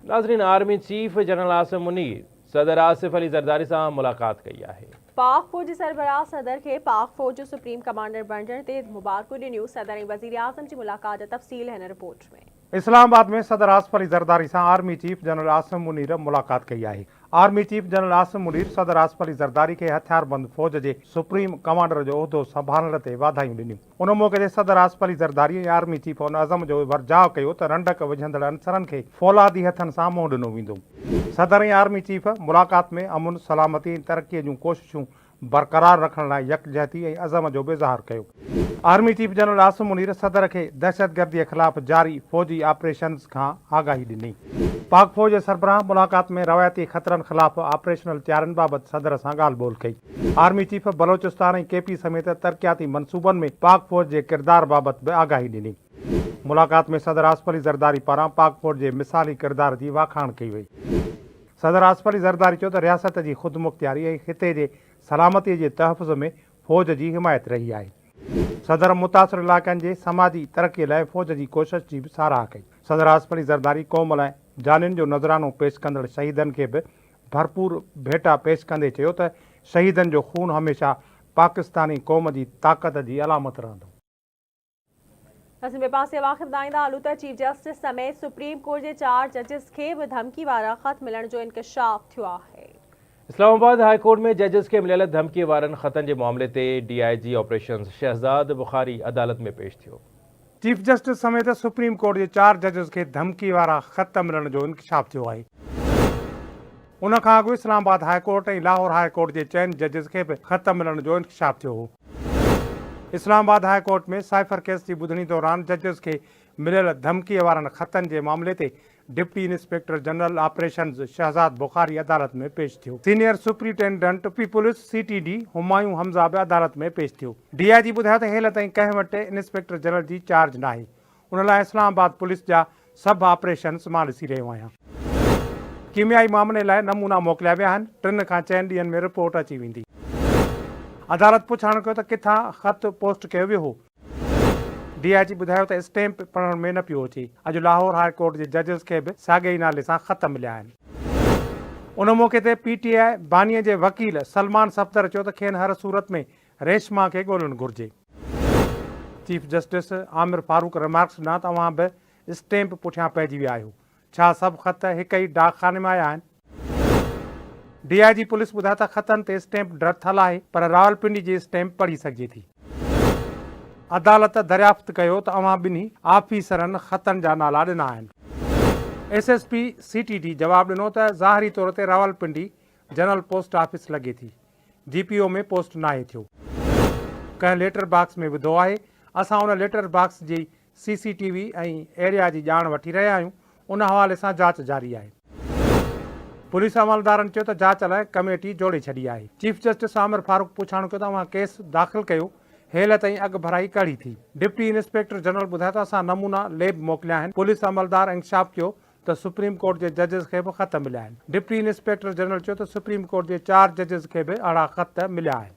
ناظرين army chief general Asim Munir صدر آصف علي زرداري سان ملاقات ڪئي آهي. پاڪ فوج جي سربراهه صدر کي پاڪ فوج جو سپريم ڪمانڊر بڻجڻ تي مبارڪون ڏنيون، صدر ۽ وزيراعظم جي ملاقات جا تفصيل هن رپورٽ ۾. اسلام آباد ۾ صدر آصف علي زرداري سان army chief general Asim Munir ملاقات ڪئي آهي. Army chief general Asim Munir صدر آصف علي زرداري کي هٿياربند فوج جي سپريم ڪمانڊر جو عهدو سنڀالڻ تي واڌايون ڏنيون. ان موقعي تي صدر آصف علي زرداري ۽ آرمي چيف ان عزم جو ورجاء ڪيو ته رنڊڪ وجهندڙ عنصرن کي فولادي هٿن سان منهن ڏنو ويندو. صدر ۽ آرمي چيف ملاقات ۾ امن، سلامتي ۽ ترقي جون ڪوششون برقرار رکڻ لاء يڪجهتي ۽ عزم جو به اظهار ڪيو. Army chief general Asim Munir صدر کي دهشتگردي خلاف جاري فوجي آپريشنز کان آگاهي ڏني. پاڪ فوج جي سربراهه ملاقات ۾ روايتي خطرن خلاف آپريشنل تيارين بابت صدر سان ڳالهه ٻولهه ڪئي. Army chief Balochistan ۽ K P سميت ترقياتي منصوبن ۾ پاڪ فوج جي ڪردار بابت به آگاهي ڏني. ملاقات ۾ صدر آصف علي زرداري پاران پاڪ فوج جي مثالي ڪردار جي واکاڻ ڪئي وئي. صدر آصف علي زرداري چيو ته رياست جي خودمختياري ۽ خطي جي سلامتي جي تحفظ ۾ فوج جي حمايت رهي آهي. صدر متاثر علائقن جي سماجي ترقي لاء فوج جي ڪوشش جي به ساراهه ڪئي. صدر آصف علي زرداري قوم لاء جانين جو نذرانو پيش ڪندڙ شهيدن کي به ڀرپور ڀيٽا پيش ڪندي چيو ته شهيدن جو خون هميشه پاڪستاني قوم جي طاقت جي علامت رهندو. اسين ٻئي پاسي اوهان کي ٻڌائيندا هلون ته چيف جسٽس سميت سپريم ڪورٽ جي چار ججز کي به ڌمڪي وارا خط ملڻ جو انڪشاف ٿيو آهي. اسلام آباد هاء ڪورٽ ۾ ججز کي مليل ڌمڪي وارن خطن جي معاملي تي D I G operations Shahzad Bukhari عدالت ۾ پيش ٿيو. چيف جسٽس سميت سپريم ڪورٽ جي چار ججز کي ڌمڪي وارا خط ملڻ جو انڪشاف ٿيو آهي. ان کان اڳ Islamabad high court ۽ Lahore high court جي چئن ججز کي به خط ملڻ جو انڪشاف ٿيو هو. Islamabad high court ۾ cipher case جي ٻڌڻي دوران ججز کي مليل ڌمڪي وارن خطن جي معاملي تي deputy inspector general operations Shahzad Bukhari عدالت ۾ پيش ٿيو. Senior superintendent P police C T D Humayun Hamza به عدالت ۾ پيش ٿيو. ڊي I جي ٻڌايو ته هيل تائين ڪنهن وٽ انسپيڪٽر جنرل جي چارج ناهي، ان لاء اسلام آباد پوليس جا سڀ آپريشنز مان ڏسي رهيو آهيان. ڪيميائي معاملي لاء نمونا موڪليا ويا آهن، ٽن کان چئن ڏينهن ۾ رپورٽ اچي ويندي. عدالت پڇاڻو ڪيو ته ڪٿان خط پوسٽ ڪيو ويو هو؟ ڊي I جي ٻڌايو ته اسٽيمپ پڙهڻ ۾ نه پيو اچي، اڄ لاهور هاء ڪورٽ جي ججز کي به ساڳئي ئي نالي سان خط مليا آهن. ان موقعي تي پي ٽي آء باني جي وڪيل سلمان صفدر چيو ته کين هر صورت ۾ ريشما کي ڳولڻ گهرجي. Chief justice Aamer Farooq remarks ڏنا ته اوهان به اسٽيمپ پٺيان پئجي ويا آهيو، ڇا سڀ خط هڪ ئي ڊاڪ خاني مان آيا آهن؟ ڊي I جي پوليس ٻڌايو ته خطن تي اسٽيمپ ڊرٿل آهي پر راولپنڊي جي اسٽيمپ پڙهي سگهجي ٿي. عدالت دريافت ڪيو ته اوهان ٻنهي آفيسرن خطن جا نالا ڏنا آهن. S S P C T D جواب ڏنو ته ظاهري طور تي راولپنڊي جنرل پوسٽ آفيس لڳي ٿي. جي پي او ۾ پوسٽ ناهي ٿيو. ڪنهن ليٽر باڪس ۾ وڌو آهي. اسان ان ليٽر باڪس جي سي سي ٽي وي ۽ ايريا جي ڄاڻ وٺي رهيا آهيون، ان حوالي سان جاچ جاري آهي. پوليس عملدارن چيو ته جاچ لاء ڪميٽي جوڙي ڇڏي آهي. چيف جسٽس عامر فاروق پڇاڻو ڪيو ته اوهان ڪيس داخل ڪيو، هيل تائين اڳڀرائي ڪهڙي ٿي؟ ڊپٽي انسپيڪٽر جنرل ٻڌايو ته اسان نمونا ليب موڪليا آهن. پوليس عملدار انڪشاف ڪيو ته سپريم ڪورٽ جي ججز کي به خط مليا آهن. ڊپٽي انسپيڪٽر جنرل چيو ته سپريم ڪورٽ جي چار ججز کي به اهڙا خط مليا آهن.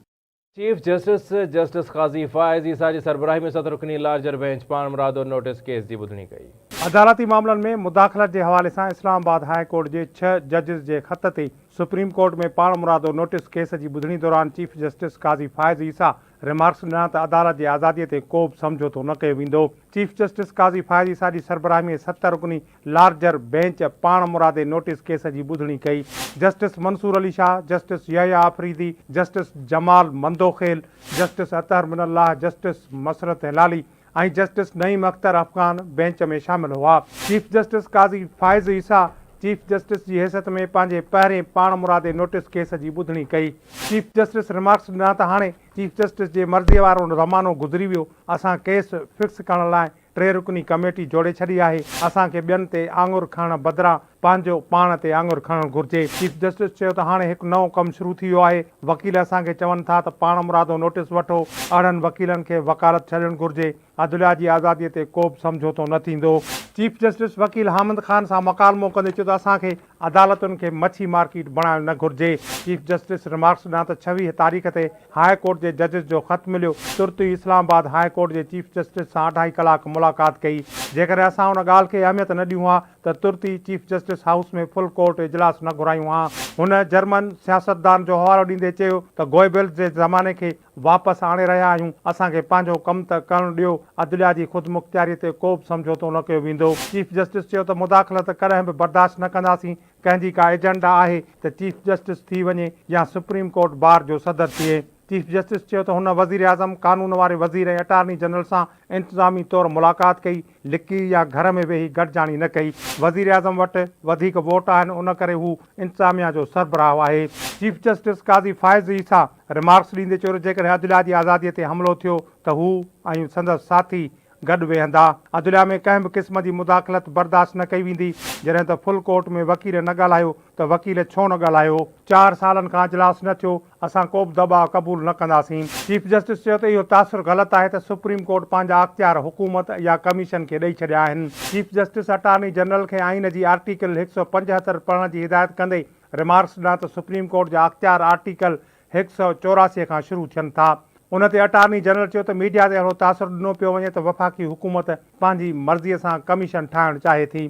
Chief justice justice Qazi Faez Isa جي سربراهي ۾ ست رڪني لارجر بينچ پاڻمرادو نوٽيس ڪيس جي ٻڌڻي ڪئي. عدالتي معاملن ۾ مداخلت جي حوالي سان اسلام آباد هاء ڪورٽ جي ڇهه ججز جي خط تي سپريم ڪورٽ ۾ پاڻمرادو نوٽيس ڪيس جي ٻڌڻي دوران chief justice Qazi Faez Isa remarks ڏنا ته عدالت جي آزادي تي ڪو به سمجهوتو نه ڪيو ويندو. چيف جسٽس قاضي فائز عيسيٰ جي سربراهي ۾ ست رڪني لارجر بينچ پاڻ مرادي نوٽيس ڪيس جي ٻڌڻي ڪئي. Justice Mansoor Ali Shah, justice Yahya Afridi, justice Jamal Mandokhail, justice Athar Minallah, justice Musarrat Hilali ۽ justice Naeem Akhtar Afghan bench ۾ شامل هئا. Chief justice Qazi Faez Isa chief justice جي حيثيت ۾ پنهنجي پهرين پاڻ مرادي نوٽيس ڪيس جي ٻڌڻي ڪئي. چيف جسٽس ريمارڪس ڏنا ته هاڻي چيف جسٽس جي مرضي وارو زمانو گذري ويو، اسان ڪيس فڪس ڪرڻ لاء ٽي رڪني ڪميٽي جوڙي ڇڏي آهي، اسان کي ٻين تي آڱر کڻڻ بدران پنهنجو پاڻ تي آڱر کڻڻ گهرجي. چيف جسٽس چيو ته هاڻي هڪ نئون ڪم شروع ٿي ويو آهي، وڪيل اسان کي چون ٿا ته پاڻمرادو نوٽيس وٺو، اهڙن وڪيلن کي وڪالت ڇڏڻ گهرجي، عدليا جي آزادي تي ڪو به سمجهوتو نه ٿيندو. چيف جسٽس وڪيل حامد خان سان مڪالمو ڪندي چيو ته اسان کي عدالتن کي مڇي مارڪيٽ بڻائڻ نه گهرجي. چيف جسٽس رمارڪس ڏنا ته 26 تاريخ تي هاء ڪورٽ جي ججز جو خط مليو، ترت ئي اسلام آباد هاء ڪورٽ جي چيف جسٽس سان اڍائي ڪلاڪ ملاقات ڪئي، جيڪڏهن اسان ان ڳالهه کي اهميت نه ڏيون ها ته ترت ئي chief justice house ۾ full court اجلاس نه گهرايون ها. هن جرمن سياستدان جو حوالو ڏيندي چيو ته گوئبلز جي زماني کي واپس آڻي رهيا آهيون، اسان کي پنهنجو ڪم ته ڪرڻ ڏيو، عدليا جي خودمختياري تي ڪو به سمجهوتو نه ڪيو ويندو. چيف جسٽس چيو ته مداخلت ڪڏهن به برداشت نه ڪنداسين، ڪنهن جي ڪا ايجنڊا آهي ته چيف جسٽس ٿي وڃي يا سپريم ڪورٽ بار جو صدر ٿئي. چيف جسٽس چيو ته هن وزيراعظم، قانون واري وزير ۽ اٽارني جنرل سان انتظامي طور ملاقات ڪئي، لڪي يا گهر ۾ ويهي گڏجاڻي نه ڪئي، وزيراعظم وٽ وڌيڪ ووٽ آهن ان ڪري هو انتظاميا جو سربراهه آهي. Chief justice Qazi Faez Isa remarks ڏيندي چيو ته جيڪڏهن عدليا جي آزادي تي حملو ٿيو ته هو ۽ سندس ساٿي گڏ ويهندا. عدليا ۾ ڪنهن به قسم جي مداخلت برداشت نه ڪئي ويندي، جڏهن ته فل ڪورٽ ۾ وڪيل نه ڳالهايو ته وڪيل ڇو نه ڳالهايو؟ چار سالن کان اجلاس نه ٿيو، اسان ڪو به دٻاء قبول نه ڪنداسين. چيف جسٽس چيو ته اهو تاثر غلط آهي ته سپريم ڪورٽ پنهنجا اختيار حڪومت يا ڪميشن کي ڏئي ڇڏيا آهن. چيف جسٽس اٽارني جنرل کي آئين جي آرٽيڪل 175 پڙهڻ جي هدايت ڪندي رمارڪس ڏنا ته سپريم ڪورٽ جا اختيار آرٽيڪل 184 کان شروع ٿين ٿا. ان تي اٽارني جنرل چيو ته ميڊيا تي اهڙو تاثر ڏنو پيو وڃي ته وفاقي حڪومت پنهنجي مرضي سان ڪميشن ٺاهڻ چاهي ٿي.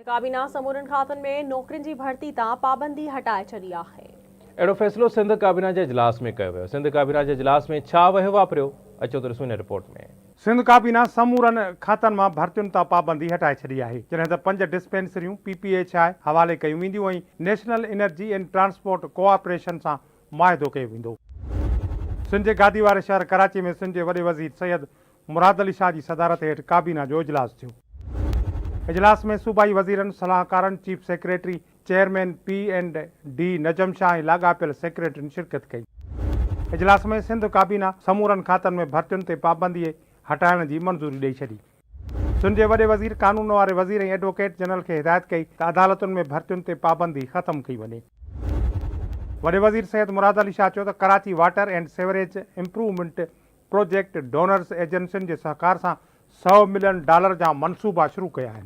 ڪابينا سمورن کاتن ۾ نوڪرين جي ڀرتي تان پابندي هٽائي ڇڏي آهي. اهڙو فيصلو سنڌ ڪابينا جي اجلاس ۾ ڪيو ويو. سنڌ ڪابينا جي اجلاس ۾ ڇا وهيو واپريو؟ اچو ته ڏسون هن رپورٽ ۾. سنڌ ڪابينا سمورن کاتن مان ڀرتين تان پابندي هٽائي ڇڏي آهي، جڏهن ته پنج ڊسپينسريون پي پي ايڇ I حوالي ڪيون وينديون ۽ national energy and transport cooperation سان معاهدو ڪيو ويندو. سنڌ جي گادي واري شهر ڪراچي ۾ سنڌ جي وڏي وزير سيد مراد علي شاهه جي صدارت هيٺ ڪابينا جو اجلاس ٿيو. اجلاس ۾ صوبائي وزيرن، صلاحڪارن، chief secretary, chairman P and D Najam Shah ۽ لاڳاپيل سيڪريٽرين شرڪت ڪئي. اجلاس ۾ سنڌ ڪابينا سمورن کاتن ۾ ڀرتين تي پابندي هٽائڻ جي منظوري ڏئي ڇڏي. سنڌ جي وڏي وزير قانون واري وزير ۽ ايڊووڪيٽ جنرل کي هدايت ڪئي ته عدالتن ۾ ڀرتين تي پابندي ختم ڪئي وڃي. وڏي وزير سيد مراد علي شاهه چيو ته Karachi water and sewerage improvement project donors ايجنسين جي سهڪار سان سئو ملين ڊالر جا منصوبا شروع ڪيا آهن.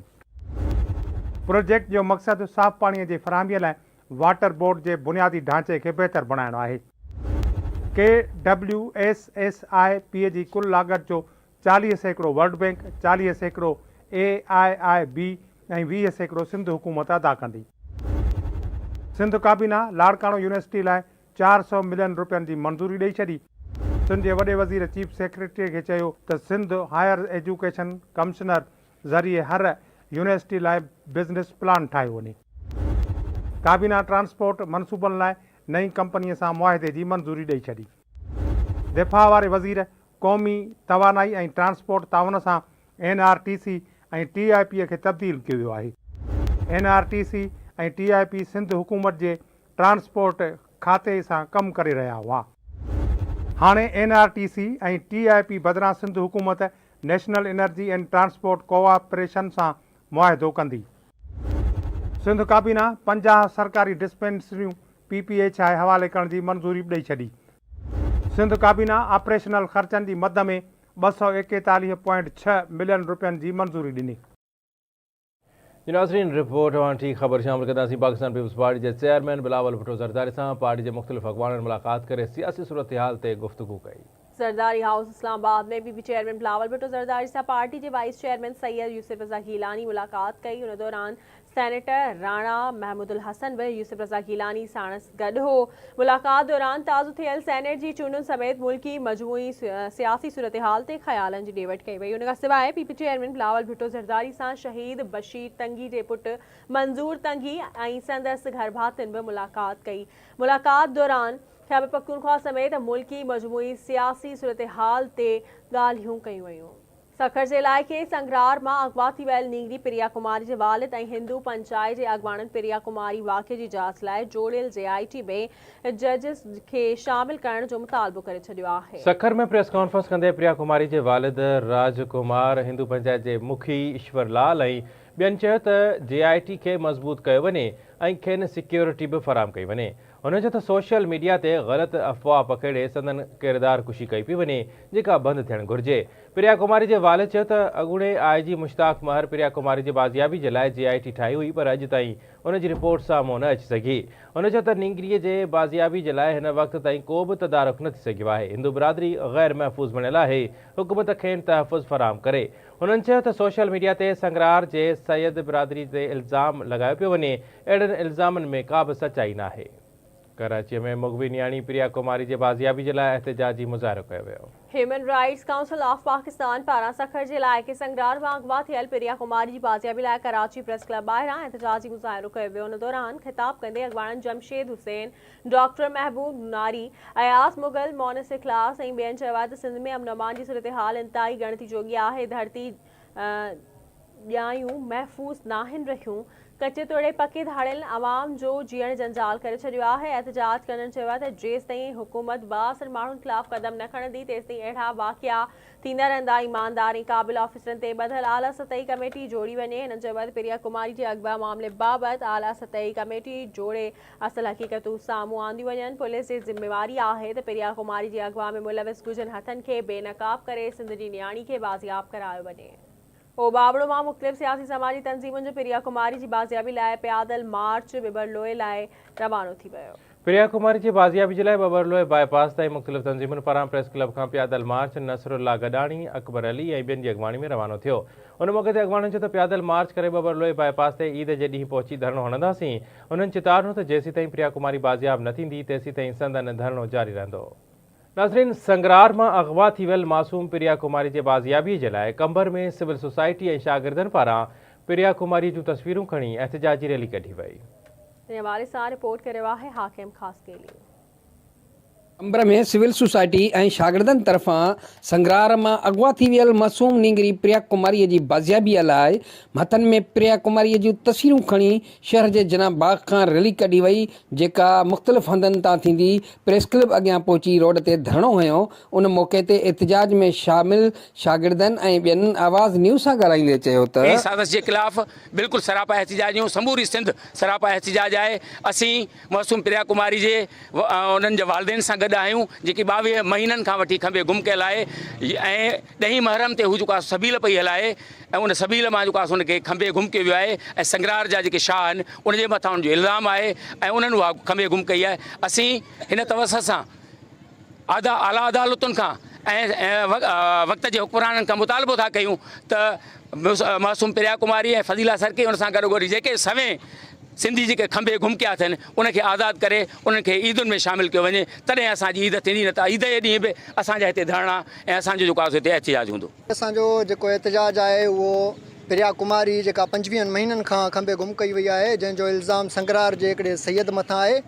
پروجيڪٽ جو مقصد صاف پاڻي جي فراهمي لاء واٽر بورڊ جي بنيادي ڍانچي کي بهتر بڻائڻ آهي. K W S S I P جي ڪل لاڳت جو 40% ورلڊ بئنڪ، 40% اي آء آء بي ۽ 20% سنڌ حڪومت ادا ڪندي. سنڌ ڪابينا لاڙڪاڻو يونيورسٽي لاء 400 ملين رپين جي منظوري ڏئي ڇڏي. سنڌ جي وڏي وزير چيف سيڪريٽري کي چيو ته سنڌ هائير ايجوڪيشن ڪمشنر ذريعي هر يونيورسٽي لاء بزنس پلان ٺاهيو وڃي. ڪابينا ٽرانسپورٽ منصوبن لاء نئين ڪمپني سان معاهدي جي منظوري ڏئي ڇڏي. دفاع واري وزير قومي توانائي ۽ ٽرانسپورٽ تعاون سان N R T C ۽ T I P کي تبديل ڪيو ويو آهي. N R T C ۽ T I P Sindh حڪومت جي ٽرانسپورٽ کاتي سان ڪم ڪري رهيا هئا. هاڻي N R T C ۽ T I P بدران سنڌ حڪومت national energy and transport cooperation سان معاهدو ڪندي. سنڌ ڪابينا 50 سرڪاري ڊسپينسريون پي پي ايڇ I حوالي ڪرڻ جي منظوري به ڏئي ڇڏي. سنڌ ڪابينا آپريشنل خرچن جي مد ۾ 241 پوائنٽ 6 ملين رپين جي منظوري ڏني. جي ناظرين رپورٽ اوهان ٺيڪ خبر شامل ڪنداسين پاڪستان پيپلز پارٽي جي چيئرمين بلاول ڀٽو زرداري سان پارٽي جي مختلف اڳواڻن ملاقات ڪري سياسي صورتحال تي گفتگو ڪئي. Zardari house Islamabad ۾ P P chairman Bilawal Bhutto Zardari سان پارٽي جي وائيس چيئرمين سيد يوسف رضا گيلاني ملاقات ڪئي ان دوران سينيٽر راڻا محمود الحسن به يوسف رضا گيلاني ساڻس گڏ هو. ملاقات دوران تازو ٿيل سينيٽ جي چونڊن سميت ملڪي مجموعي سياسي صورتحال تي خيالن جي ڏي وٺ ڪئي وئي. ان کان سواء P P chairman Bilawal Bhutto Zardari سان شهيد بشير تنگي جي پٽ منظور تنگي ۽ سندس گهرڀاتين به ملاقات ڪئي. ملاقات دوران خيبرپختونخوا سميت ملڪي مجموعي سياسي صورتحال تي ڳالهيون ڪيون ويون. سکر جي علائقي سنگرار مان اغوا ٿي ويل نينگري پريا ڪماري جي والد ۽ هندو پنچائت جي اڳواڻن پريا ڪماري واقعي جي جاچ لاء جوڙيل جي آء ٽي ۾ ججز کي شامل ڪرڻ جو مطالبو ڪري ڇڏيو آهي. سکر ۾ پريس ڪانفرنس ڪندي پريا ڪماري جي والد راج ڪمار، هندو پنچائت جي مکي ايشور لال ۽ ٻين چيو ته جي آء ٽي کي مضبوط ڪيو وڃي ۽ کين سيڪيورٽي به فراهم ڪئي وڃي. هن چيو ته سوشل ميڊيا تي غلط افواهه پکيڙي سندن ڪردار ڪشي ڪئي پئي وڃي، جيڪا بند ٿيڻ گهرجي. پريا ڪماري جي والد چيو ته اڳوڻي آء جي مشتاق مهر پريا ڪماري جي بازيابي جي لاء جي آء ٽي ٺاهي هئي پر اڄ تائين ان جي رپورٽ سامهون نه اچي سگهي. هن چيو ته نينگري جي بازيابي جي لاء هن وقت تائين ڪو به تدارڪ نه ٿي سگهيو آهي، هندو برادري غير محفوظ بڻيل آهي، حڪومت کين تحفظ فراهم ڪري. هنن چيو ته سوشل ميڊيا تي سنگرار جي سيد برادري تي الزام لڳايو پيو وڃي، اهڙن الزامن ۾ ڪا به سچائي ناهي. ڪراچيء ۾ مغوي نياڻي پريا ڪماري جي بازيابي جي لاء احتجاجي مظاهرو ڪيو ويو. Human rights council of Pakistan پاران سکر جي علائقي سنگرار مان اغوا ٿيل پريا ڪماري جي بازيابي لاء ڪراچي پريس ڪلب ٻاهران احتجاجي مظاهرو ڪيو ويو. ان دوران خطاب ڪندي اڳواڻن جمشيد حسين، ڊاڪٽر محبوب نوناري، اياز مغل، مونس اخلاص ۽ ٻين چيو آهي ته سنڌ ۾ امن امان جي صورتحال انتهائي ڳڻتي جوڳي آهي، ڌرتي ڄايون محفوظ ناهن رهيون، ڪچي توڙي پڪي ڌاڙيلن عوام جو جيئڻ جنجال ڪري ڇڏيو آهي، احتجاج ڪندڙن چيو آهي ته جيستائين حڪومت بااثر ماڻهن خلاف قدم نه کڻندي تيستائين اهڙا واقعا ٿيندا رهندا، ايماندار ۽ قابل آفيسرن تي ٻڌل اعليٰ سطحي ڪميٽي جوڙي وڃي، هنن چيو آهي ته پريا ڪماري جي اغوا معاملي بابت اعليٰ سطحي ڪميٽي جوڙي اصل حقيقتون سامهون آنديون وڃن، پوليس جي ذميواري آهي ته پريا ڪماري جي اغوا ۾ ملوث ڳجهن هٿن کي بي نقاب ڪري سنڌ جي نياڻي کي بازياب ڪرايو وڃي. اوٻاوڙو مان مختلف سياسي سماجي تنظيمن جو پريا ڪماري جي بازيابي لاء پيادل مارچ ٻٻرلوء لاء روانو ٿي ويو. پريا ڪماري جي بازيابي جي لاء ٻٻرلوء باء پاس تائين مختلف تنظيمن پاران پريس ڪلب کان پيادل مارچ نصر الله گڏاڻي، اڪبر علي ۽ ٻين جي اڳواڻي ۾ روانو ٿيو. ان موقعي تي اڳواڻن چيو ته پيادل مارچ ڪري ٻٻرلوء باء پاس تي عيد جي ڏينهن پهچي ڌرڻو هڻنداسين. هنن چتاء ڏنو ته جيسيتائين پريا ڪماري بازياب نه ٿيندي تيسيتائين سندن ڌرڻو جاري رهندو. ناظرين سنگرار مان اغوا ٿي ويل معصوم پريا ڪماري جي بازيابي جي لاء قمبر ۾ سول سوسائٽي ۽ شاگردن پاران پريا ڪماري جون تصويرون کڻي احتجاجي ريلي ڪڍي وئي. ان حوالي سان رپورٽ ڪري رهيو آهي حاڪم خاصخيلي. قمبر ۾ سول سوسائٽي ۽ شاگردن طرفان سنگرار مان اغوا ٿي ويل معصوم نينگري پريا ڪماري جي بازيابي لاء هٿن ۾ پريا ڪماري جون تصويرون کڻي شهر جي جناح باغ کان ريلي ڪڍي وئي، جيڪا مختلف هنڌن تان ٿيندي پريس ڪلب اڳيان پهچي روڊ تي ڌرڻو هنيو، ان موقعي تي احتجاج ۾ شامل شاگردن ۽ ٻين آواز نيوز سان ڳالهائيندي چيو ته. اهڙي سازش جي خلاف بلڪل سراپا احتجاج آهيون، سموري سنڌ سراپا احتجاج آهي، اسين معصوم پريا ڪماري جي انهن جي والدين سان گڏ آهيون، جيڪي 22 مهينن کان وٺي کنڀي گم ڪيل آهي ۽ ڏهين محرم تي هو جيڪو آهي سبيل پئي هلائي ۽ ان سبيل مان جيڪو آهي ان کي کنڀي گم ڪيو ويو آهي ۽ سنگرار جا جيڪي شاهه آهن ان جي مٿان ان جو الزام آهي ۽ انهن اها کنڀي گم ڪئي آهي اسين هن توسط سان اعليٰ عدالتن کان ۽ وقت جي حڪمرانن کان مطالبو ٿا ڪيون ته معصوم پريا ڪماري ۽ فضيلا سرڪي ان سان گڏوگڏ جيڪي سوين سنڌي جيڪي کنڀي گم ڪيا اٿن ان کي آزاد ڪري انهن کي عيدن ۾ شامل ڪيو وڃي تڏهن اسان جي عيد ٿيندي نه ته عيد جي ڏينهن به اسان جا هتي ڌرڻا ۽ اسان جو جيڪو آهي سو هتي احتجاج هوندو. اسان جو جيڪو احتجاج آهي اهو پريا ڪماري جيڪا پنجويهن مهينن کان کنڀي گم ڪئي وئي آهي جنهن جو الزام سنگرار جي هڪڙي سيد مٿان آهي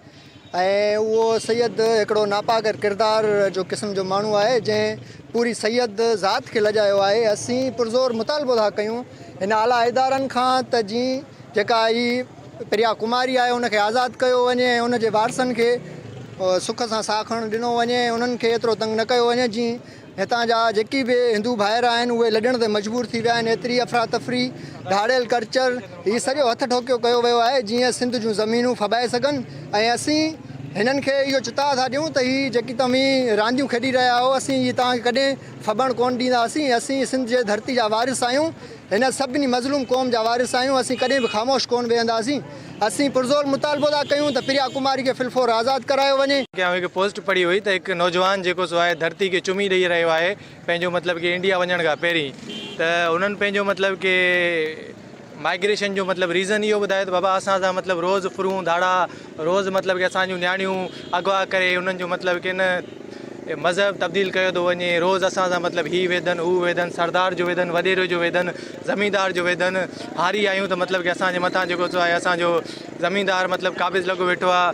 ۽ اهو سيد هڪڙو ناپاڪ ڪردار جو قسم جو ماڻهو آهي جنهن پوري سيد ذات کي لڄايو آهي اسين پرزور مطالبو ٿا ڪيون هن اعليٰ ادارن کان ته جي جيڪا هي پريا ڪماري آهي ان کي آزاد ڪيو وڃي ۽ ان جي وارثن کي سک سان ساهه کڻڻ ڏنو وڃي ۽ انهن کي ايترو تنگ نه ڪيو وڃي جيئن هتان جا جيڪي به هندو ڀائر آهن اهي لڏڻ تي مجبور ٿي ويا آهن ايتري افراتفري ڌاڙيل ڪرچر هي سڄو هٿ ٺوڪيو ڪيو ويو آهي جيئن سنڌ جون زمينون ڦٻائي سگهن ۽ اسين هنن کي اهو چتاء ٿا ڏيون ته هي جيڪي توهين رانديون کيڏي رهيا آهيو اسين هي توهان کي ڪڏهن ڦٻڻ ڪونه ڏينداسين اسين سنڌ جي ڌرتي جا وارث آهيون هن سڀني مظلوم قوم جا وارث آهيون، اسين ڪڏهن به خاموش ڪونه ويهنداسين. اسين پرزور مطالبو ٿا ڪيون ته پريا ڪماري کي في الفور آزاد ڪرايو وڃي. آئون هڪ پوسٽ پڙهي هئي ته هڪ نوجوان جيڪو سو آهي ڌرتي کي چمي ڏئي رهيو آهي پنهنجو مطلب ڪي انڊيا وڃڻ کان پهرين ته هنن پنهنجو مطلب ڪي مائگريشن جو مطلب ريزن اهو ٻڌايو ته بابا اسان سان مطلب روز ڦرون ڌاڙا روز مطلب ڪي اسان جون نياڻيون اغوا ڪري انهن جو مطلب ڪي نه مذهب تبديل ڪيو ٿو وڃي روز اسان سان مطلب هي ويڌن هو ويڌن سردار جو ويڌن وڏيري جو ويڌن زميندار جو ويڌن هاري آهيون ته مطلب ڪي اسان جي مٿان جيڪو سو آهي اسان جو زميندار مطلب قابض لڳو ويٺو آهي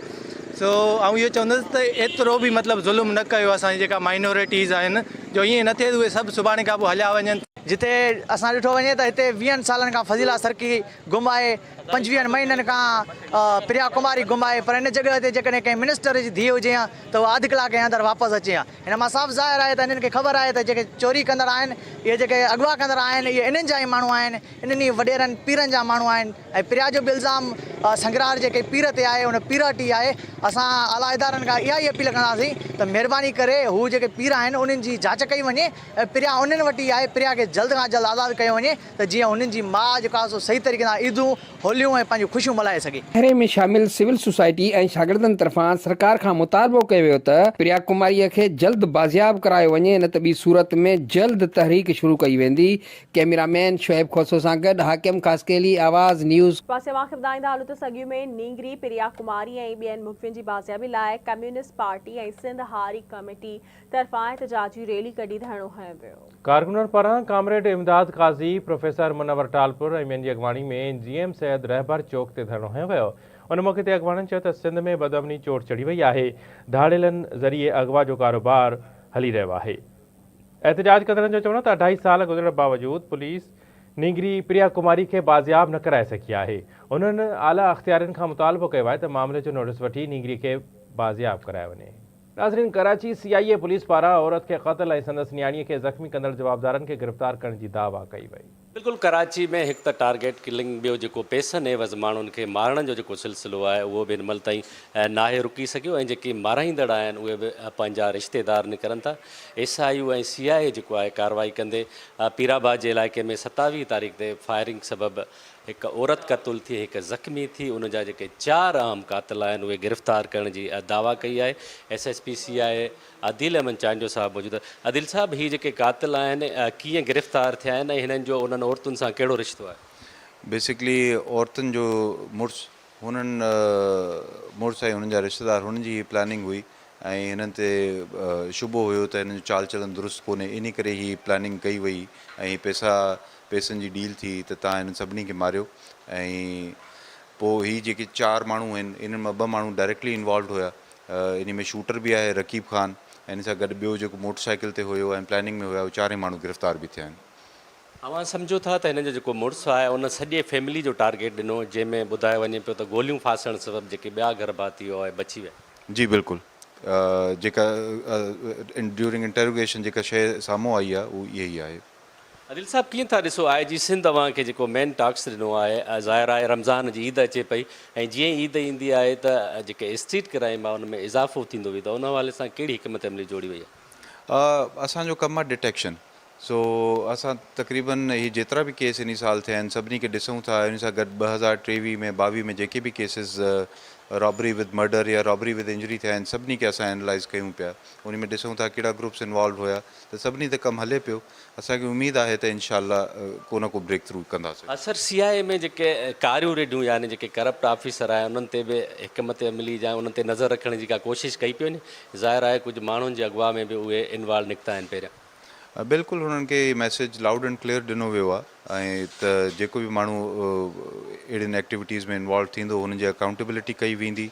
سو آئون اهو چوندس ته ايترو به مطلب ظلم نه ڪيو اسان جي جيڪا مائنورٽيز آهن جو ائين نه ٿئي ته اهي سڀ سڀاڻي کان پوء هليا وڃن. جتي اسان ڏٺو وڃي ته هتي ويهن سالن کان فضيلا سرڪي گم آهي، پنجويهن مهينن کان پريا ڪماري گم آهي پر ان جڳهه تي جيڪڏهن ڪنهن منسٽر جي ڌيء هجي ها ته اها اڌ ڪلاڪ جي اندر واپس اچي ها. هن مان صاف ظاهر آهي ته هنن کي خبر آهي ته جيڪي چوري ڪندڙ آهن، اهي جيڪي اغوا ڪندڙ آهن، اهي انهن جا ئي ماڻهو آهن، انهن ئي وڏيرن پيرن جا ماڻهو آهن ۽ پريا جو به الزام سنگرار جي ڪنهن پير تي آهي ان پير وٽ ئي آهي اسان اعليٰ ادارن کان اها ئي اپيل ڪنداسين ته مهرباني ڪري هو جيڪي پير آهن انهن جي جاچ ڪئي وڃي ۽ پريا انهن وٽ ئي آهي پريا کي جلد کان جلد آزاد ڪيو وڃي ته جيئن هنن جي ماء جيڪو آهي سو صحيح طريقي سان عيدون، هوليون ۽ پنهنجون خوشيون ملهائي سگهي. مظاهري ۾ شامل سول سوسائٽي ۽ شاگردن طرفان سرڪار کان مطالبو ڪيو ويو ته پريا ڪماريء کي جلد بازياب ڪرايو وڃي نه ته ٻي صورت ۾ جلد تحريڪ شروع ڪئي ويندي. ڪئميرا مين شعيب کوسو سان گڏ حاڪم خاصخيلي، آواز نيوز. پاسي اوهان کي ٻڌائيندا هلون ته سڳيون ۾ نينگري پريا ڪماري ۽ ٻين مغوين جي بازيابي لاء ڪميونسٽ پارٽي ۽ سنڌ هاري ڪميٽي طرفان احتجاجي ريلي ڪڍي ڌرڻو هنيو ويو. ڪارڪنن پاران ڪامريڊ امداد قاضي، پروفيسر منور ٽالپر ۽ ٻين جي اڳواڻي ۾ جي ايم سيد رهبر چوڪ تي ڌرڻو هنيو ويو. ان موقعي تي اڳواڻن چيو ته سنڌ ۾ بدامني چوٽ چڙهي وئي آهي، ڌاڙيلن ذريعي اغوا جو ڪاروبار هلي رهيو آهي. احتجاج ڪندڙن جو چوڻ هو ته اڍائي سال گذرڻ باوجود پوليس نينگري پريا ڪماري کي بازياب نه ڪرائي سگهي آهي. انهن اعليٰ اختيارين کان مطالبو ڪيو آهي ته معاملي جو نوٽيس وٺي نينگري کي بازياب ڪرايو وڃي. ناظرين ڪراچي سي آء اي پوليس پاران عورت کي قتل ۽ سندس نياڻي کي زخمي ڪندڙ جوابدارن کي گرفتار ڪرڻ جي دعويٰ ڪئي وئي. بلڪل ڪراچي ۾ هڪ ته ٽارگيٽ ڪلنگ ٻيو جيڪو پئسن عيوض ماڻهن کي مارڻ جو جيڪو سلسلو آهي اهو به هن مهل تائين ناهي رڪي سگهيو ۽ جيڪي مارائيندڙ آهن اهي به پنهنجا رشتيدار نڪرن ٿا S I U ۽ C I A جيڪو آهي ڪارروائي ڪندي پيرآباد جي علائقي ۾ 27 تاريخ تي فائرنگ سبب هڪ عورت قتل ٿي هڪ زخمي ٿي ان جا جيڪي چار اهم قاتل آهن اهي گرفتار ڪرڻ جي دعويٰ ڪئي آهي S S P C I A Adeel Ahmed Chandio صاحب موجود آهي عديل صاحب هي جيڪي قاتل آهن ڪيئن گرفتار ٿيا آهن ۽ هنن جو انهن عورتن سان ڪهڙو رشتو آهي؟ بيسڪلي عورتن جو مڙس هنن مڙس ۽ هنن جا رشتيدار هنن جي هي پلاننگ هئي ۽ هنن تي شبهو هيو ته هنن جو چال چلن درست ڪونهي انهي ڪري هي پلاننگ ڪئي وئي ۽ هي پئسا پئسن جي ڊيل ٿي ته تان هنن سڀني کي ماريو ۽ پوء هي جيڪي چار ماڻهو آهن انهن مان ٻه ماڻهو ڊائريڪٽلي انوالوڊ هيا انهي ۾ شوٽر به آهي رقيب خان ۽ ان سان گڏ ٻيو جيڪو موٽر سائيڪل تي هيو ۽ پلاننگ ۾ هيا اهي چارئي ماڻهو گرفتار به ٿيا آهن. اوهان سمجهو ٿا ته هن جو جيڪو مڙس آهي ان سڄي فيملي جو ٽارگيٽ ڏنو جنهن ۾ ٻڌايو وڃي پيو ته گوليون ڦاسڻ سبب جيڪي ٻيا گهر ڀاتي هئا اهي بچي ويا. جي بلڪل جيڪا ڊيورنگ انٽروگيشن جيڪا شيء سامهون آئي آهي اهو اهي ئي آهي. عديل صاحب ڪيئن ٿا ڏسو آء جي سنڌ اوهان کي جيڪو مين ٽاڪس ڏنو آهي ظاهر آهي رمضان جي عيد اچي پئي ۽ جيئن ئي عيد ايندي آهي ته جيڪي اسٽريٽ ڪرائيم آهي ان ۾ اضافو ٿيندو ويندو آهي ان حوالي سان ڪهڙي حڪمت عملي جوڙي وئي آهي؟ اسان جو ڪم آهي ڊٽيڪشن سو اسان تقريبن هي جيترا به ڪيس انهي سال ٿيا آهن سڀني کي ڏسون ٿا انهي سان گڏ 2023 ۾ 22 ۾ جيڪي به ڪيسز رابري ود مرڊر يا رابري ود انجري ٿيا آهن سڀني کي اسان اينالائز ڪيون پيا انهي ۾ ڏسون ٿا ڪهڙا گروپس انوالو هيا ته سڀني تي ڪم هلي پيو اسان کي اميد آهي ته انشاء الله ڪو نه ڪو بريڪ ٿرو ڪنداسين. سر سي آء اي ۾ جيڪي ڪاريون ريڍيون يعني جيڪي ڪرپٽ آفيسر آهن انهن تي به حڪمت عملي جا انهن تي نظر رکڻ جي ڪا ڪوشش ڪئي پئي وڃي ظاهر آهي ڪجهه ماڻهن جي اغوا ۾ به اهي انوالو نڪتا آهن پهريان. بلڪل انهن کي هي ميسيج لائوڊ اينڊ ڪليئر ڏنو ويو آهي ۽ ته جيڪو به ماڻهو اهڙين ايڪٽيوٽيز ۾ انوالو ٿيندو انهن جي اڪائونٽيبلٽي ڪئي ويندي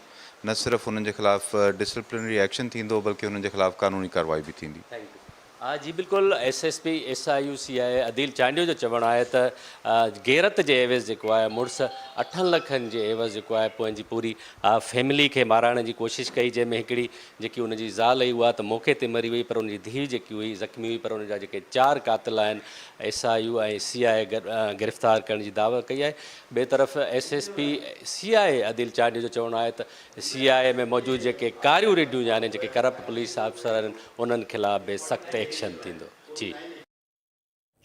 نه صرف انهن جي خلاف ڊسپلنري ايڪشن ٿيندو بلڪه انهن جي خلاف قانوني ڪارروائي به ٿيندي. ها جي بلڪل S S P S I U C I A Adeel Chandio جو چوڻ آهي ته غيرت جي عيوض جيڪو آهي مڙس اٺن لکن جي عيوض جيڪو آهي پنهنجي پوري فيملي کي مارائڻ جي ڪوشش ڪئي جنهن ۾ هڪڙي جيڪي ان جي زال هئي اها ته موقعي تي مري وئي پر ان جي ڌيء جيڪي هئي زخمي هئي پر ان جا جيڪي چار قاتل آهن ايس I U ۽ سي آء اي گرفتار ڪرڻ جي دعويٰ ڪئي آهي ٻئي طرف S S P C I A Adeel Chandio جو چوڻ آهي ته سي آء اي ۾ موجود جيڪي ڪاريون ريڊيون يعني جيڪي ڪرپٽ پوليس آفيسر آهن انهن خلاف به سخت ايڪشن ٿيندو. جي.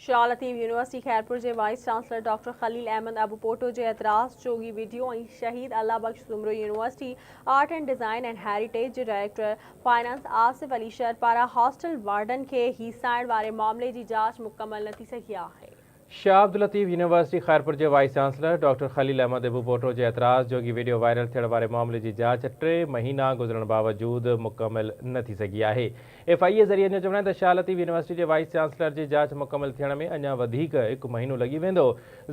شاهه لطيف يونيورسٽي خيرپور جي vice chancellor doctor Khalil Ahmed Abupoto جي اعتراض جوڳي وڊيو ۽ شهيد Allah Bakhsh Soomro university art and design and heritage جي ڊائريڪٽر فائنانس آصف علي شر پاران هاسٽل وارڊن کي هيسائڻ واري معاملي جي جاچ مڪمل نه ٿي سگهي آهي. شاهه عبداللطيف يونيورسٽي خيرپور جي vice chancellor doctor Khalil Ahmed Abupoto جي اعتراض جوڳي وڊيو وائرل ٿيڻ واري معاملي جي جاچ ٽي مهينا گذرڻ باوجود مڪمل نه ٿي سگهي آهي. ايف I اي ذريعن جو چوڻ آهي ته شاهه لطيف يونيورسٽي جي وائيس چانسلر جي جاچ مڪمل ٿيڻ ۾ اڃا وڌيڪ هڪ مهينو لڳي ويندو.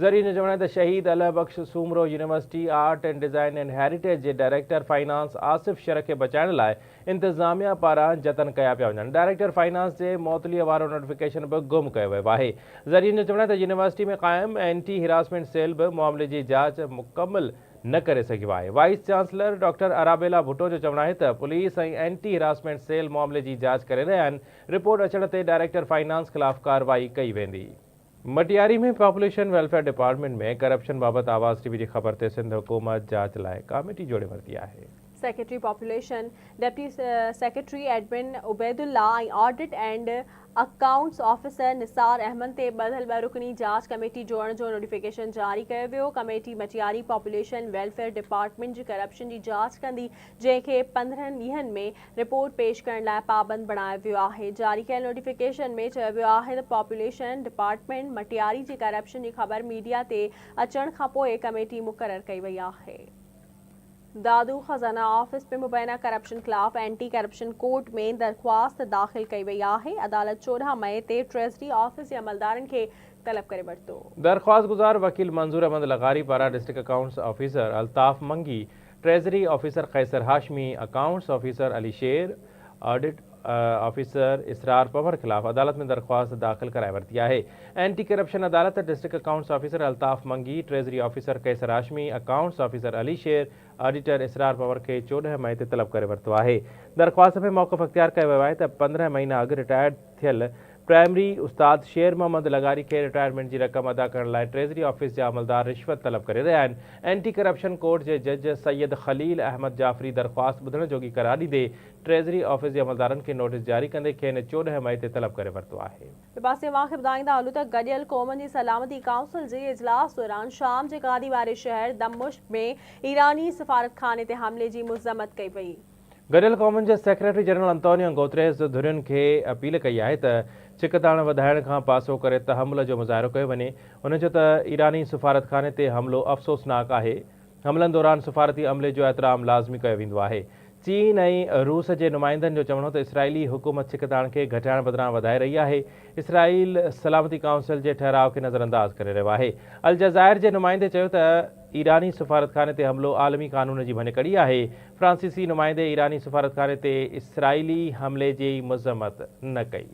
ذريعن جو چوڻ آهي ته شهيد Allah Bakhsh Soomro university art and design and heritage جي ڊائريڪٽر فائنانس آصف شر کي بچائڻ لاء انتظاميا پاران جتن ڪيا پيا وڃن، ڊائريڪٽر فائنانس جي معطليء وارو نوٽيفڪيشن به گم ڪيو ويو آهي. ذريعن جو چوڻ آهي ته يونيورسٽي ۾ قائم اينٽي هراسمينٽ سيل به معاملي جي جاچ مڪمل نه ڪري سگهيو آهي. Vice chancellor doctor Arabella Bhutto جو چوڻ آهي ته پوليس ۽ اينٽي هراسمينٽ سيل معاملي جي جاچ ڪري رهيا آهن، رپورٽ اچڻ تي ڊائريڪٽر فائنانس خلاف ڪارروائي ڪئي ويندي. Matiari ۾ population welfare department ۾ corruption بابت آواز ٽي وي جي خبر تي سنڌ حڪومت جاچ لاء ڪاميٽي جوڙي ورتي آهي. Secretary population, deputy secretary admin Ubaidullah ۽ audit and accounts officer Nisar Ahmed تي ٻڌل ٻه رڪني جاچ ڪميٽي جوڙڻ جو نوٽيفڪيشن جاري ڪيو ويو. Committee Matiari population welfare department جي ڪرپشن جي جاچ ڪندي، جنهن کي 15 ڏينهن ۾ رپورٽ پيش ڪرڻ لاء پابند بڻايو ويو آهي. جاري ڪيل نوٽيفڪيشن ۾ چيو ويو آهي ته پاپوليشن ڊپارٽمينٽ مٽياري جي ڪرپشن جي خبر ميڊيا تي اچڻ کانپوء ڪميٽي مقرر ڪئي وئي آهي. دادو خزانه آفيس ۾ مبينا ڪرپشن خلاف اينٽي ڪرپشن ڪورٽ ۾ درخواست داخل ڪئي وئي آهي، عدالت 14 مئي تي ٽريزري آفيس جي عملدارن کي طلب ڪري ورتو. درخواستگذار وڪيل منظور احمد لغاري پاران district accounts officer Altaf Mangi, treasury officer Qaiser Hashmi, accounts officer Ali Sher, audit officer Israr Panhwar خلاف عدالت ۾ درخواست داخل ڪرائي ورتي آهي. اينٽي ڪرپشن عدالت district accounts officer Altaf Mangi, treasury officer Qaiser Hashmi, accounts officer Ali Sher, auditor Israr Panhwar کي 14 مئي تي طلب ڪري ورتو آهي. درخواست ۾ موقف اختيار ڪيو ويو آهي ته 15 مهينا اڳ رٽائرڊ ٿيل پرائمري استاد شير محمد لغاري کي رٽائرمينٽ جي رقم ادا ڪرڻ لاء ٽريزري آفيس جا عملدار رشوت طلب ڪري رهيا آهن. اينٽي ڪرپشن ڪورٽ جي جج سيد خليل احمد جعفري درخواست ٻڌڻ جوڳي قرار ڏيندي ٽريزري آفيس جي عملدارن کي نوٽيس جاري ڪندي کين 14 مئي تي طلب ڪري ورتو آهي. ٻئي پاسي اوهان کي ٻڌائيندا هلون ته گڏيل قومن جي سلامتي ڪائونسل جي اجلاس دوران شام جي گادي واري شهر دمشق ۾ ايراني سفارتخاني تي حملي جي مذمت ڪئي وئي. گڏيل قومن جي سيڪريٽري جنرل انتونيو گوتريس ڌرين کي اپيل ڪئي آهي ته ڇڪتاڻ وڌائڻ کان پاسو ڪري تحمل جو مظاهرو ڪيو وڃي. هن چيو ته ايراني سفارتخاني تي حملو افسوسناڪ آهي. حملن دوران سفارتي عملي جو احترام لازمي ڪيو ويندو آهي. چين ۽ روس جي نمائندن جو چوڻ هو ته اسرائيلي حڪومت ڇڪتاڻ کي گهٽائڻ بدران وڌائي رهي آهي، اسرائيل سلامتي ڪائونسل جي ٺهراء کي نظرانداز ڪري رهيو آهي. الجزائر جي نمائندي چيو ته ايراني سفارتخاني تي حملو عالمي قانون جي ڀڃڪڙي آهي. فرانسيسي نمائندي ايراني سفارتخاني تي اسرائيلي حملي جي مذمت نه ڪئي.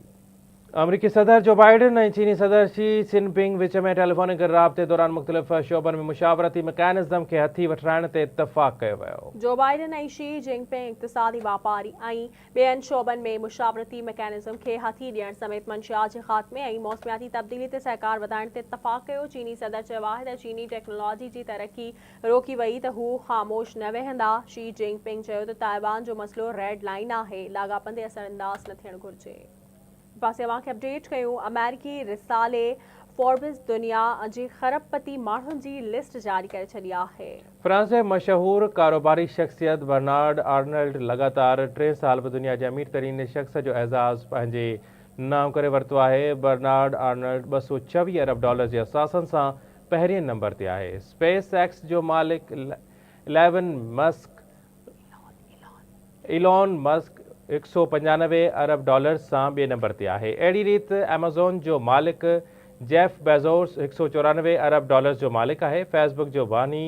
آمريڪي صدر جو بائيڊن ۽ چيني صدر شي جن پنگ وچ ۾ ٽيليفونڪ رابطي دوران مختلف شعبن ۾ مشاورتي مڪينزم کي هٿي وٺرائڻ تي اتفاق ڪيو ويو. جو بائيڊن ۽ شي جن پنگ اقتصادي، واپاري ۽ ٻين شعبن ۾ مشاورتي مڪينزم کي هٿي ڏيڻ سميت منشيات جي خاتمي ۽ موسمياتي تبديلي تي سهڪار وڌائڻ تي اتفاق ڪيو. چيني صدر چيو آهي ته چيني ٽيڪنالاجي جي ترقي روڪي وئي ته هو خاموش نه ويهندا. شي جن پنگ چيو ته تائيوان جو مسئلو ريڊ لائين آهي، لاڳاپن تي اثرانداز نه ٿيڻ گهرجي. پاسي اوهان کي اپڊيٽ ڪيون آمريڪي رسالي فوربس دنيا جي خرب پتي ماڻهن جي لسٽ جاري ڪري ڇڏي آهي. فرانس جي مشهور ڪاروباري شخصيت برنارڊ آرنلڊ لڳاتار ٽئين سال به دنيا جي امير ترين شخص جو اعزاز پنهنجي نانء ڪري ورتو آهي. برنارڊ آرنلڊ 224 ارب ڊالرز جي اثاثن سان پهرين نمبر تي آهي. اسپيس ايڪس جو مالڪ اليون مسڪ ايلون مسڪ 195 ارب ڊالرز سان ٻئي نمبر تي آهي. اهڙي ريت ايمازون جو مالڪ جيف بيزوس 194 ارب ڊالرز جو مالڪ آهي. فيس بڪ جو باني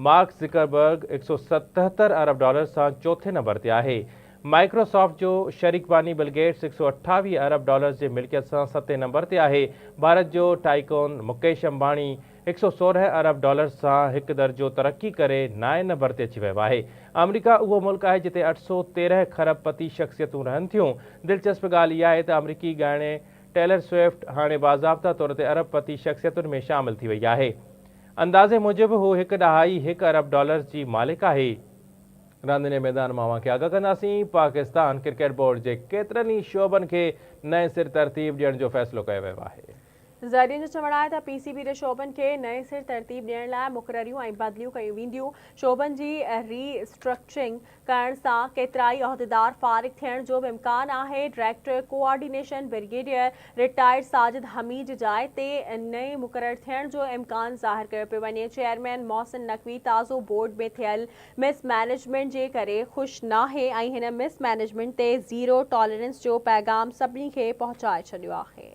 مارڪ زڪربرگ 177 ارب ڊالرز سان چوٿين نمبر تي آهي. مائيڪرو سافٽ جو شريڪ باني بل گيٽس 128 ارب ڊالرز جي ملڪيت سان ستين نمبر تي آهي. ڀارت جو ٽائيڪون مڪيش امباڻي 116 ارب ڊالرز سان هڪ درجو ترقي ڪري نائين نمبر تي اچي ويو آهي. آمريڪا اهو ملڪ آهي جتي 813 کرب پتي شخصيتون رهن ٿيون. دلچسپ ڳالهه اها آهي ته آمريڪي ڳائڻي ٽيلر سوئفٽ هاڻي باضابطا طور تي ارب پتي شخصيتن ۾ شامل ٿي وئي آهي. اندازي موجب هو هڪ ڏهائي هڪ ارب ڊالرز جي مالڪ آهي. راندين جي ميدان مان اوهان کي آگاهه ڪنداسين، پاڪستان ڪرڪيٽ بورڊ جي ڪيترن ئي شعبن کي نئين سر ترتيب ڏيڻ جو فيصلو ڪيو ويو آهي. ذريعن جو چوڻ آهي ته پي سي بي جي شعبن کي نئين سر ترتيب ڏيڻ لاء مقرريون ۽ بدليون ڪيون وينديون، شعبن جي ري اسٽرڪچرنگ ڪرڻ سان ڪيترائي عهديدار فارغ ٿيڻ جو به امڪان آهي، director coordination brigadier retired Sajid Hameed جي جاء تي نئين مقرر ٿيڻ جو امڪان ظاهر ڪيو پيو وڃي، چيئرمين محسن نقوي تازو بورڊ ۾ ٿيل مس مئنيجمينٽ جي ڪري خوش ناهي ۽ هن مس مئنيجمينٽ تي زيرو ٽالرنس جو پيغام سڀني کي پهچائي ڇڏيو آهي.